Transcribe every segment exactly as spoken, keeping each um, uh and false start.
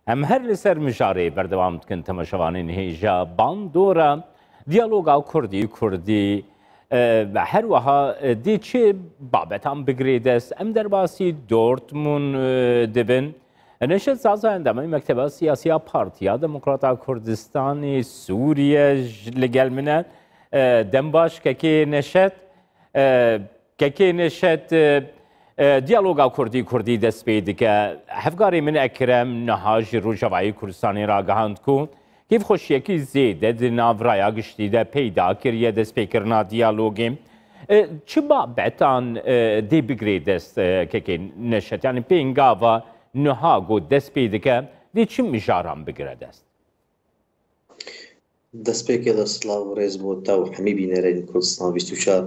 Em her li ser mijarê berdewam dikin, temaşevanên hêja bandora diyaloga Kurdî-Kurdî, e, her wiha, e, dê çi babetan bigirê dest? Em derbasî Dortmund, e, dibin. Neşet Zaza endamê Mekteba Siyasî ya Partiya Demokrata Kurdistanê Sûriye ji, li gel min e. E, dem baş kekê Neşet. E, Kekê Neşet, e, e, diyaloga Kurdî-Kurdî dest pê dike. Hevkarê min Ekrem niha ji Rojavayê Kurdistanê ragihand ku kêfxweşiyekî zêde di nav raya giştî de peyda kiriye destpêkirina diyalogê. E, çi babetan, e, dê bigirê dest, e, kekê Neşet? Yanî pêngava niha ku dest pê dike, dê çi mijaran bigire dest? Destpêkê de silav û rêz bo te û hemî bînerên Kurdistan bîst û çar.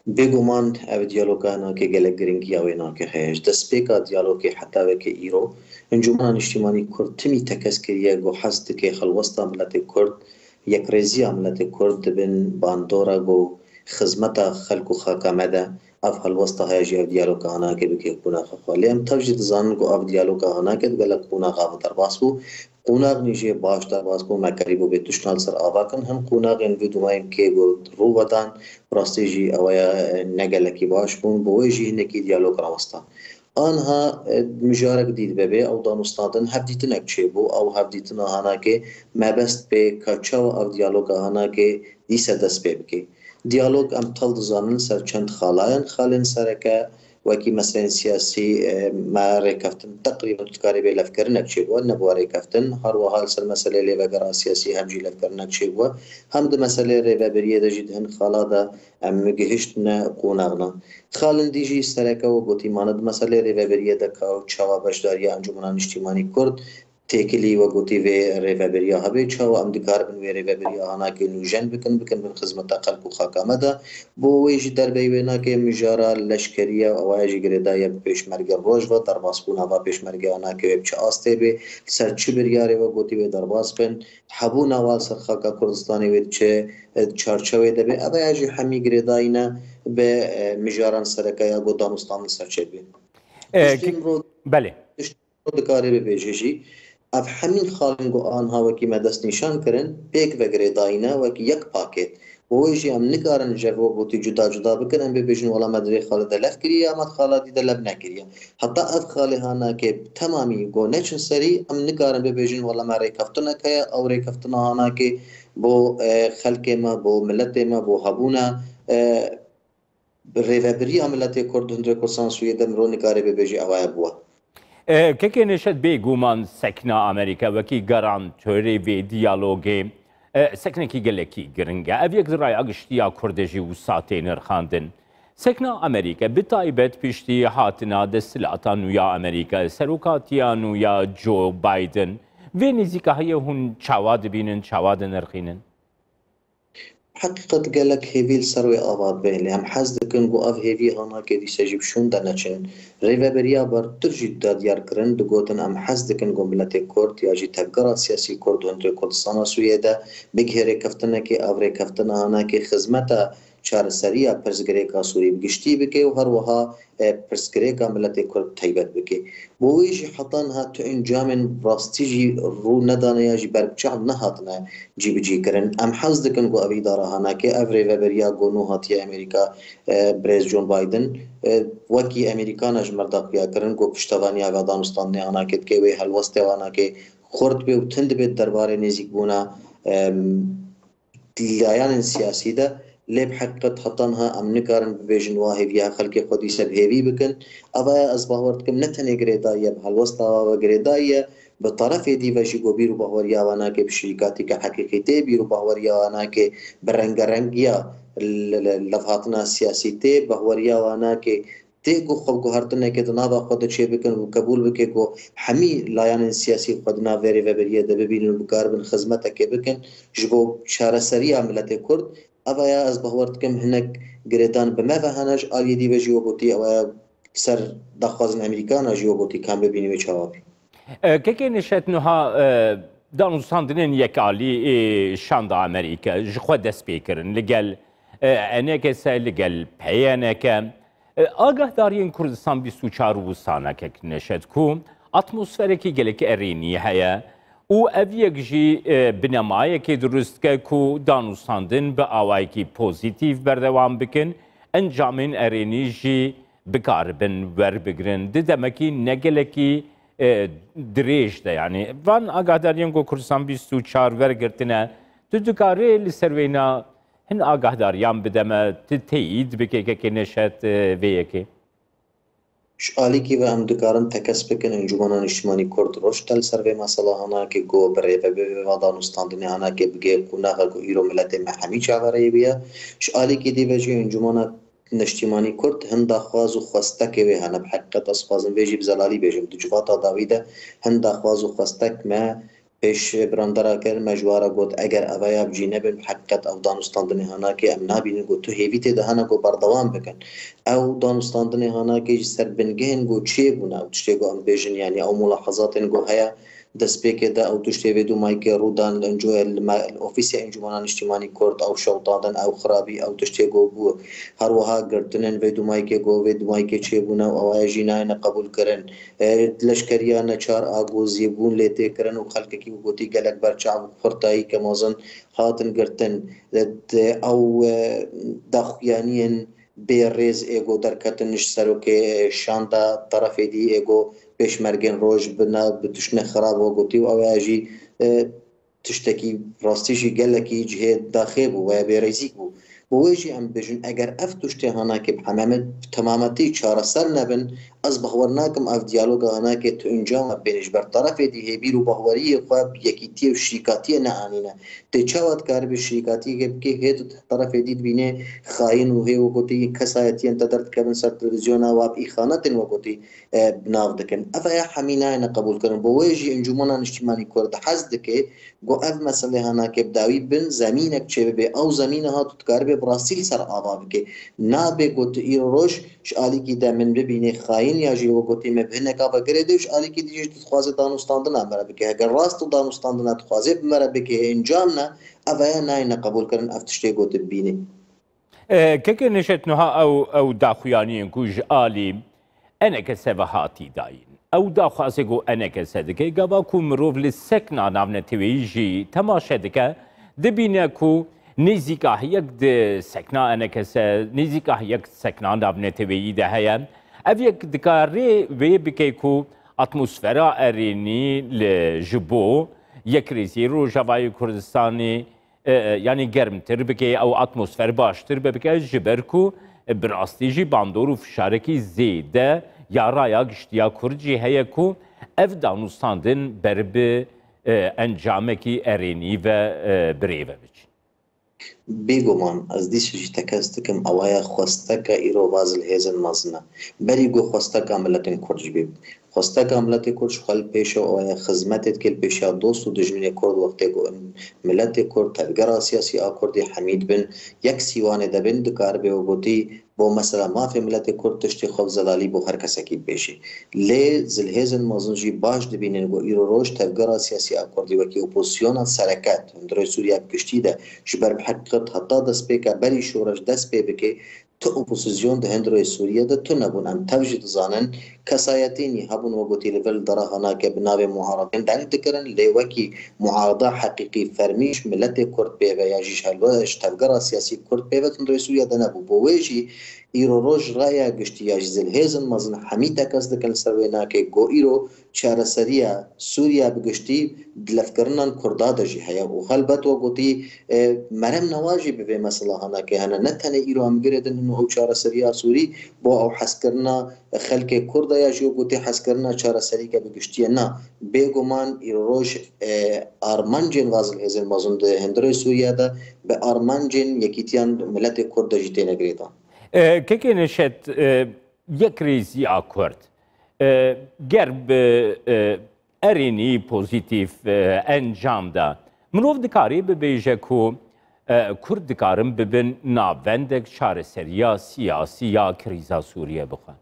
Bêguman ev diyaloga hinakê gelek giringiya wê hinakê heye. Ji destpêka diyalogê heta weke îro, Encûmena Niştimanî Kurd timî tekez kiriye ku hez dike helwesta miletê Kurd, yekrêziya miletê Kurd di bin bandora ku xizmeta xelk û xaka me de ev helwesta heye jî ev diyaloga hinakê bike qonaxa xwe. Lê em tev jî dizanin ku ev diyaloga hinakê di gelek qonaxa ve derbas bû. Qonaxnî jê baş derbas bû, me kerî bû bê tiştan li ser ava kin. Hin qonaxên vî dumayên kê got rû vedan, bi rastî jî ew ya, e, ne gelekî baş bûn, bi wê jî hinekî diyalog rawestan. Anha, e, mijarek dî dibe bê ew danûstandin hevdîtinek çêbû, ew hevdîtina hanakê mebest bê ka çawa ev diyaloga hanakê dîse dest pê bike. Diyalog em tev dizanin ser çend xalayan, xalên sereke, wekî meseleyên siyasî, e, me rêkeftin teqrîben dikarê bê levkirinek çêbû, ne bû rêkeftin. Her wiha li ser meseleyê lêvegera siyasî hem jî levkirinek çêbû. Hem di meseleyê rêvebiriyê de jî di hin xala de em gihiştine qonaxna. Xalên dî jî sereke we gotî mane di meseleyê rêvebiriyê de ka çawa beşdariya Encûmena Niştîmanî Kurd têkilî we gotî vê rêvebiriya hebe, çawa em dikaribin wê rêvebiriya hanakê nûjen bikin, bikin bin xizmeta xelk û xaka me de. Bo wê jî derbeyî wê nake mijara leşkerî ye, ew jî girêdayî ye bi pêşmerge roj ve, derbasbûna va pêşmergeya nake wê bi çi astê bê, li ser çi biryarê we gotî wê derbas bin, hebûna wa li ser xaka Kurdistanê wê çi, e, çarçewê de bê. Ev ya jî hemî girêdayî ne bi, e, mijaran sereke ya ku danûstan li ser çê bê. E, Tiştên ki-, ro-, belê. Tişt-, dikarê bibêje jî, ev hemîn xalên ku anha wekî me destnîşan kirin, pêk ve girêdayî ne, wekî yek pakêt. Bo wê jî em nikarin ji ev wek gotî cuda cuda bikin, em bibêjin wela me di vê xalê de lev kiriye, ya me di xala dî de lev nekiriye. Heta ev xalê hanakê bi temamî go neçin serî, em nikarin bibêjin wela me rêkeftinek heye, ew rêkeftina hanakê bo, e, xelkê me, bo miletê me, bo hebûna, e, rêvebiriya miletê Kurd, hundirê Kurdistan Sûriyê de mirov nikare bibêje ew aya bû. E, Kekê Neşet, bêguman sekna Amerîka wekî garantorê vê diyalogê, e, seknekî gelekî giring e. Ev yek di raya giştî ya Kurdê jî wisa tê nirxandin. Sekna Amerîka, bi taybet piştî hatina desthilata nû ya Amerîka, serokatiya nû ya Joe Biden, vê nêzîkahiyê hûn çawa dibînin, çawa dinirxînin? Heqîqet gelek hêvî li ser wê ava dibe, lê em hez dikin ku ev hêvî hanakê dîse jî bi şûn de neçin. Rêveberiya bertir jî da diyar kirin, digotin, em hez dikin ku miletê Kurd ya jî tevgera siyasî Kurd hundirê Kurdistana Sûriyê de bigihê rêkeftinekê, ev rêkeftina hanakê xizmeta çareseriya pirsgirêka Sûrî bi giştî bike û her wiha, e, pirsgirêka miletê Kurd taybet bike. Bo wê jî heta niha tu encamên rastî jî rû nedane ya jî ber bi çav nehatine cîbicî kirin. Em hez dikin ku ev îdara hanakê, ev rêveberiya ku nû hatiye Amerîka, e, birêz John Biden, e, wekî Amerîkana ji mir de xuya kirin ku piştevaniya ve danûstandinê hanakê dike, wê helwestê hanakê xurt bê û tund bê derbarê nêzîkbûna, em, layanên siyasî de, lê bi heqîqet heta niha em nikarin bibêjin wa hêviya xelkê xwe dîse bi hêvî bikin. Ava ya ez bawer dikim ne tenê girêdayî ye, bi helwesta wa ve girêdayî ye, bi terefê dî ve jî ku bîr û bahweriya wan nake bi şirîkatîke heqîqî tê, bîr û bahweriya wan nake bi rengerengiya le-, le-, levhatina siyasî tê, bahweriya wan nake tê ku xwe guhertinekê di nava xwe de çêbikin û qebûl bike ku hemî layanên siyasî xwe di nav vê rêveberiyê de bibînin û bikaribin xizmetekê bikin ji bo çareseriya miletê Kurd. Ev aya ez bawer dikim hinek girêdan bi me ve hene, ji aliyê dî ve jî we gotî ew aya ser daxwazin Amerîkana jî we gotî kan bibînî wê çawa bî. E, Kekê Neşet, niha, e, danûstandinên yekalî ê şanda Amerîka ji xwe dest pê kirin. Li gel, e, N K S, li gel P Y N K. E, agahdariyên Kurdistan bîst û çar wisa ne, Kekê Neşet, ku atmosferekî gelekî erênî heye û ev yek jî, e, binemayekê dirust dike ku danûstandin bi awayekî pozîtîf berdewam bikin, encamên erênî jî bikaribin werbigirin. Di demekî ne gelekî, e, dirêj de, yanî van agahdariyên ku Kurdistan bîst û çar wergirtine, tu dikarî li ser wêna hin agahdariyan bide me, tu teyîd bike kekê Neşet, e, vê yekê? Ji alîkî ve em dikarin tekez bikin, Encûmena Niştimanî Kurd roj te li ser vê mesela hanakê ku bi rêve bê vê va danûstandinê hanakê bigê qunaxa ku îro miletê me hemî çavereyê bûye. Ji alîkî dî ve jî Encûmena Niştimanî Kurd hin daxwaz û xwestekê wê hene. Bi heqîqet ez dixwazim vê jî bi zelalî bêjim. Di civata dawî de hin daxwaz û xwestek me pêş birandera kir, me ji wa re got, eger eveya bi cî nebin, bi heqîqet ew danûstandinê hanakê em nabînin ku tu hêvî tê de hene ku berdewam bikin. Ew danûstandinê hanakê ji ser bingehên ku çêbûne, ew tiştê ku em bêjin, yanî ew mulahazatên ku heye, destpêkê de ew tiştê vê dûmayîkê rû dan li enco-, li me-, li ofîsê Encûmena Niştimanî Kurd, ew şewitandin, ew xirabî, ew tiştê ku bû. Her wiha girtinên vê dûmayîkê ku vê dûmayîkê çêbûne û ew heye jî nayêne qebûlkirin. E, leşkeriya neçar a ku zêbûn lê tê kirin û xelkekî wekî gotî gelek berçav û xurtayî ke mezin hatin girtin. E, ew, e, daxuyaniyên bê rêz ê ku derketin ji serokê şanda terefê dî ê ku pêşmergên roj bi na-, bi tiştine xirab wekî û ew ya jî, e, tiştekî rastî jî gelekî cihê daxê bû, waya bêrêzîk bû. Bi wê jî em bêjin, eger ev tiştê hanakê bi hemamê-, bi temametî çareser nebin, ez bawer nakim ev diyaloga hanakê tu encama bêne ji ber terefê dî hê bîr û bahweriyê xwe bi yekîtiyê û şirîkatiyê neanîne. Tê çawa dikaribe şirîkatiyekê bikê, hê tu terefê dî dibînê xayîn û hê wekî kesayetiyên te derdikevin ser televîzyona wa bi îxanetên wekî, e, bi nav dikin. Ev ya hemî nayêne qebûlkirin. Bo wê jî Encûmena Niştimanî Kurd hez dike ku ev meselê hanakê bi dawî bin zemînek çêbibe. Ew zemîne ha tu dikaribê bi rastî li ser ava bike. Nabe ku tu îro roj ji alîkî de min bibînê xayîn ya jî wekî me bi hineka ve girê de, ji alîkî dî jî tu dixwazê danûstandina me re bike. Heger rast tu danûstandina dixwazê bi me re bike, encam ne, ev ya nayêne qebûlkirin, ev tiştê ku tu bibînê. E, kekê Neşet, niha ew, ew daxuyaniyên ku ji alî E N K S ve hatî dayîn, ew daxwazê ku E N K S dike, gava ku mirov li sekna navneteweyî jî temaşe dike, dibîne ku nêzîka yek di sekna E N K S, nêzîka yek sekna navneteweyî de heye. Ev yek dikare wê bike ku atmosfera erênî li ji bo yekrêziyê Rojavayê Kurdistanê, e, e, yanî germtir bike, ew atmosfer baştir be bike, ji ber ku, e, bi rastî jî bandor û fişarekî zêde ya raya giştî ya Kurd jî heye ku ev danûstandin ber bi, e, encamekî erênî ve, e, birêve biçin. Bêguman, ez dîsa jî tekez dikim, ewa ye xwesteka îro va zilhêzin mezin e. Berî ku xwesteka miletên Kurd jî bê. Xwesteka miletê Kurd ji xwe li pêş e, ewa ye xizmetê dike li pêşiya dost û dijminê Kurd wextê ku in miletê Kurd, tevgera siyasî a Kurdî hemî dibin, yek sîwanê de bin, dikaribe wekî bo mesela mafê miletê Kurd tiştê xwe bi zelalî bo her kesekî bibêje. Lê zilhêzin mezin jî baş dibînin ku îro roj tevgera siyasî a Kurdî wekî opozisyona sereke di hundirê Sûriya bi giştî de ji ber bi heqîqet heta destpêka berî şoreş dest pê bike, tu opozisyon di hundirê Sûriye de tu nebûn. Em tev jî dizanin, kesayetînî hebûn wekî li vir li dera hanake bi navê muaredên deng dikirin, lê wekî muareda heqîqî fermî ji miletê Kurd pê ve ya jî ji helwe-, ji tevgera siyasî Kurd pê ve di hundirê Sûriye de nebû. Bo wê jî îro roj raya giştî ya jî zilhêzin mezin hemî tekez dikin li ser wê nake ku îro çareseriya Sûriya bi giştî di levkirinan Kurda de jî heye û helbet we gotî, e, merem newa jî bi vê mesela hanakê hene. Ne tenê îro em girêdin hûn ew çareseriya Sûrî bo ew hezkirina xelkê Kurda ya jî we gotî hezkirina çareserîke bi giştî ye. Na, bêguman îro roj, e, armancên va zilhêzên mezin di hundirê Sûriye de bi armancên yekîtiyan miletê Kurd de jî têne girêdan. E, kekê Neşet, e, yekrêziya Kurd, e, ger bi, e, erênî pozîtîf, e, encam de, mirov dikarî bibêje ku, e, Kurd dikarin bibin navendek çareseriya siyasî ya krîza Sûriye bixwe?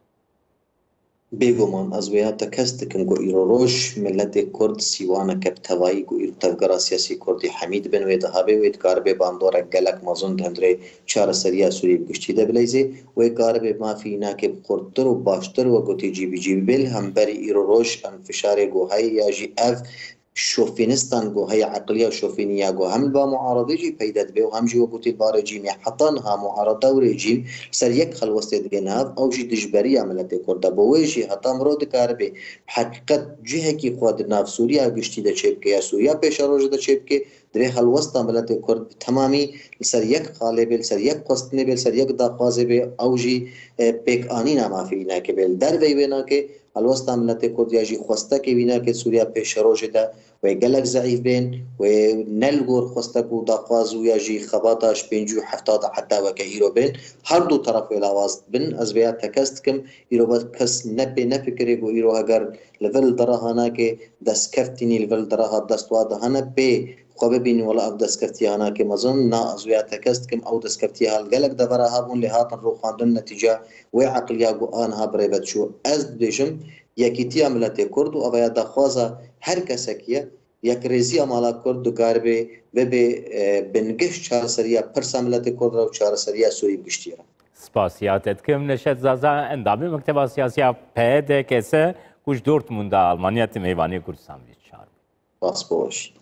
Bêguman ez wêya tekez dikim ku îro roj miletê Kurd sîwaneke bi tevayî ku îro tevgera siyasî Kurdî hemî dibin wê dihabê wê dikaribê bandorek gelek mezin di hundirê çareseriya Sûriyê bi giştî de bileyzê. Wê karibê mafî înakê bi xurttir û baştir wek gotî cîbicî bibê. Li hemberî îro roj em fişarê ku heye ya jî ev şofînistan ku heye, eqliya şofînî ya ku hem li ba muaredê jî peyde dibe û hem jî wek gotî li ba rejîmê, heta niha muarede û rejîm ser yek helwestê digihne hev, ew jî dijberiya miletê Kurd e. Bo wê jî heta mirov dikaribe bi heqîqet cihekî xwe di nav Sûriya giştî de çêbike ya Sûriya pêşerojê de çêbike, divê helwesta miletê Kurd bi temamî li ser yek xalê bê, li ser yek xwestinê bê, li ser yek daxwazê bê, ew jî, e, pêkanîna mafê înakê bê. Li derveyî wê nake, helwesta miletê Kurd ya jî xwestekê wî nake Sûriya pêşerojê de wê gelek zeîf bên, wê ne li gor xwestek û daxwaz û ya jî xebata ji pêncî û hefta de heta weke îro bên, her du teref wê lawaz bin. Ez vêya tekez dikim, îro be kes ne pê nefikirê ku îro eger li vir li deraha nake destkeftînî li vir li deraha dest wa de hene pê xwe bibînin, wela ev destkeftî ya nake mezin, na ez wêya tekez dikim, ew destkeftî hal gelek devera hebûn lê hatin rûxandin netîca wê eqliya ku aniha bi rê ve diçû. Ez dibêjim, yekîtiya miletê Kurd û ev ya daxwaza her kesekî ye, yekrêziya mala Kurd dikaribe bibe, e, bingiş çareseriya pirsa miletê Kurd re û çareseriya Sûrî bi giştî re. Spasiya te dikim Neşet Zaza, endamê Mekteba Siyasiya P D K S, ku ji Dortmunda Almanya te mêvanê Kurdistan vê çar. Spas baş.